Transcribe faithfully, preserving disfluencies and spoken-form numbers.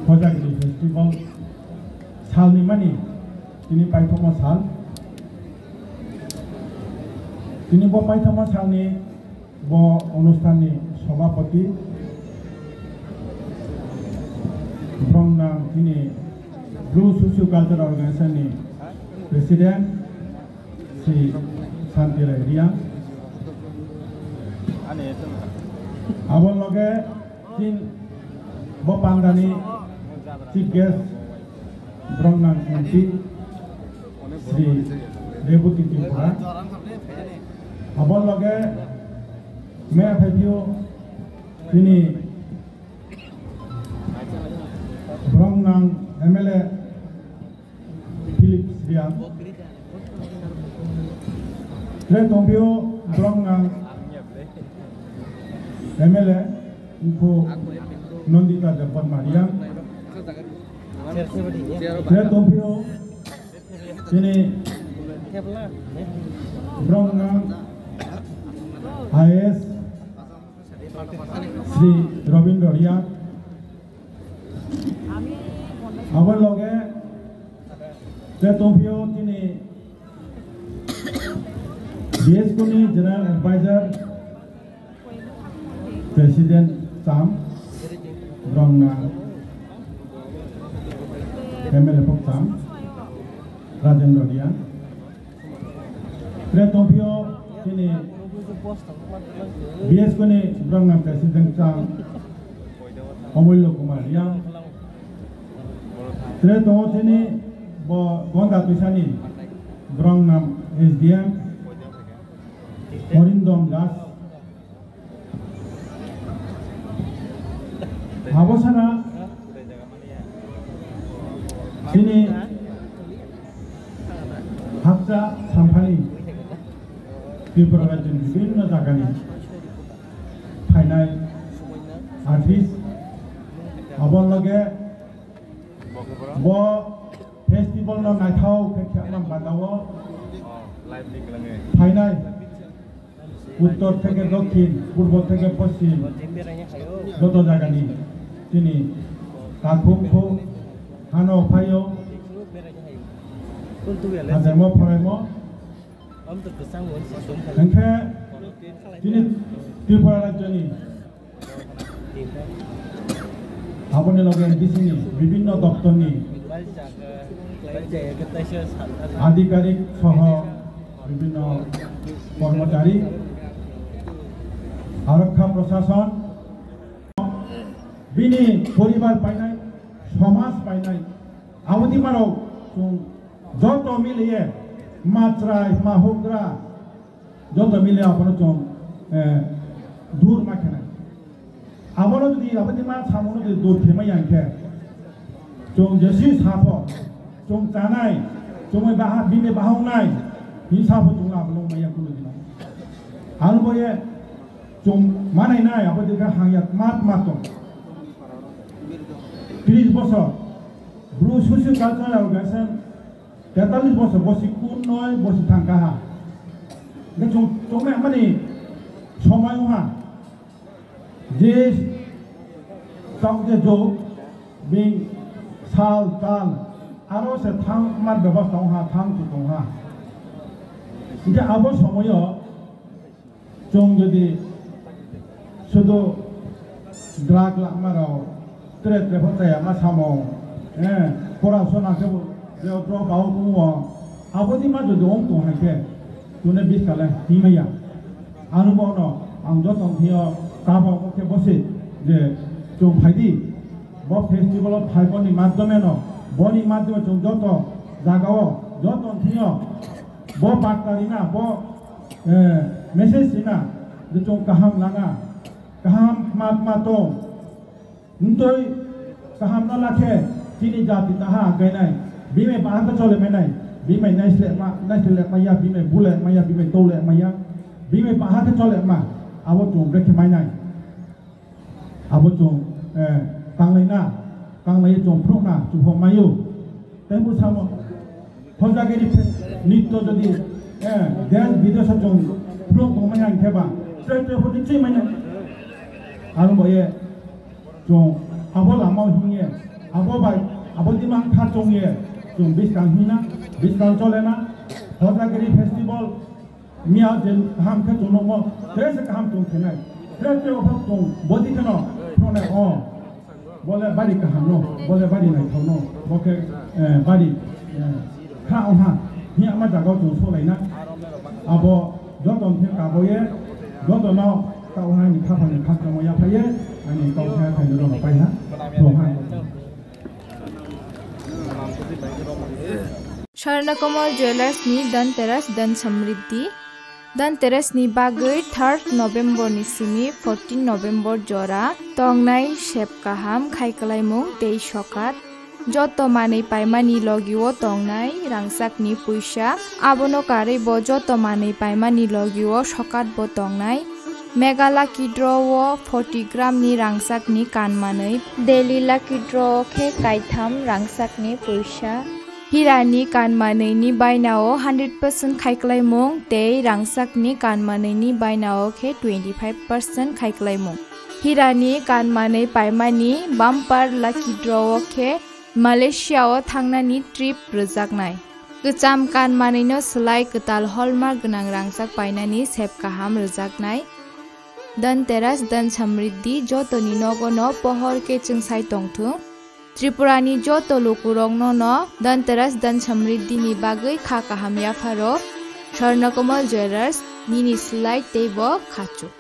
Hojagiri Festival salni mani tini paithakma sal. Tini bo paithakma salni bo onusthanni sobhapoti, bromnang tini Bru Socio Cultural Organization ni President, Sri Santi Rai Riang. Abo loge tin bo pandani chief guest, bromnang M P, Sri Rebati Tripura. Abo loge me phaipio tini bromnang M L A Philip Sriya. Tre tongphio bromnang M L A Mkhu Nandita Debbarma Riang. Tre tongphio tini bromnang I A S Sri Robindra Riang. Abo loge tre tongphio tini B S K ni General Advisor, President Cham, bromnang M L A Pok Cham, Rajendra Riang. Tre tongphio tini B S K ni bromnang President Cham, Omullo Kumar Riang. Tre tongo tini bo Gonda Tuisani bromnang S D M, Horindom Das. Abo sana tini hakcha samphani Tripura rajyoni bibhinno jagani phainai artist, abo loge bo festival no naithok khe khema bandao phainai uttor theke dokhin, purbo theke poschim, joto jagani tini takhuk khuk hano phaio, hajaimo phwraimo. Hwnkhe tini Tripura rajyoni Aboni loge bisini bibhinno doptorni adhikarik soho bibhinno kormochari, arokha prosason, bini poribar painai, somaj painai, aboni marok chwng joto miliye machrai, mahugra, joto mile abono chwng, eh, dur ma khenai. Abono jodi aboni ma samungno jodi dur khemai ya hwnkhe, chwng jesi sapho, chwng chanai, chwngmai baha, bini bahongnai, hin sapho chwng abono maya kuno dino. Ano boye chwng manai nai, abo dikha hangya mat mato. Tris bosor, Bru Socio Cultural Organization, tetalis bosor, bosi kun noi, bosi thangka ha. Hingke chwng, chwng nai mani somai wngha. Je tong je jok, bini sal, tal, aro se thang mar bebas tong ha, thang tu tong ha. Hingke abo somoyo, Chwng jodi sudu drug lama rok, tre tre pho chaya ma samung, eh, corruption ang khe bo, je drug out wngo, abo di ma jodi ong tong hai khe, tune bis kale himaya. Ano bono ang joto thio kabo khe bosi je chwng phai di, bo festival o phai boni madhyome no, boni madhyome chwng joto jaga o joto thio bo bakta rina, bo eh, message sina, je chwng kaham langa, kaham ma, ma tong. Ntoi kaham no lakhe, chini jati taha kainai, bimai baha khe chole mainai, bimai naisle ma, naisle maya, bimai bule maya, bimai tole maya, bimai baha khe chole ma, abo chwng brekhe mainai. Abo chwng, eh, tanglaina, tanglaio chwng phunukna chwngphok maio. Tei bwsamo hojagiri nitto jodi, eh, desh bidesh o chwng phunuk tongmani ang khe ba, tei tei phunuk twi manya. Aro bo ye chwng abo lama o himye Abo bai, abo dimang kha chongye, chwng biskang himna, biskang cholena, Hojagiri festival, miya je kaham khe chwng nukmo, tre se kaham chwng khenai, tre tre ophok chwng bodi kheno, phone o, bole bari kaham no, bole bari naithok no, bo khe, eh, bari, eh, kha ongha, hiya ma jaga chwng solaina, abo joto khe kaboye, joto no, ta ongha ni kha phani kha chwng yaphaye, ani kau khe phaino rok paiha, phone ha. Swarnakomal Jewellers ni Dhanteras Dhan Samriddhi. Dhanteras ni bagwi third November ni simi fourteen November jora tongnai sep kaham khai kwlaimung tei sokat. Joto manwi paimani logio tongnai rangchakni puisa. Abono karwi bo joto manwi paimani logio sokat bo tongnai. Mega Lucky Draw o forty gram ni rangchakni kan manwi, Daily Lucky Draw o khe kaitham rangchakni puisa. Hirani kan manwini bainao hundred percent khai kwlaimung tei rangchakni kan manwini bainao khe twenty five percent khai kwlaimung. Hirani kan manwi paimani Bumper Lucky Draw o khe Malaysia o thangnani trip rwjaknai. Kwcham kan manwino swlai kwtal hallmark gwnang rangchak painani sep kaham rwjaknai. Dhanteras Dhan Samriddhi jotoni nogono pohor khe chwngsai tongthung. Tripurani joto lukurokno no Dhanteras Dhan Samriddhi ni bagwi kha kaham yapharo. Swarnakomal Jewellers, nini swlai teibo khachuk.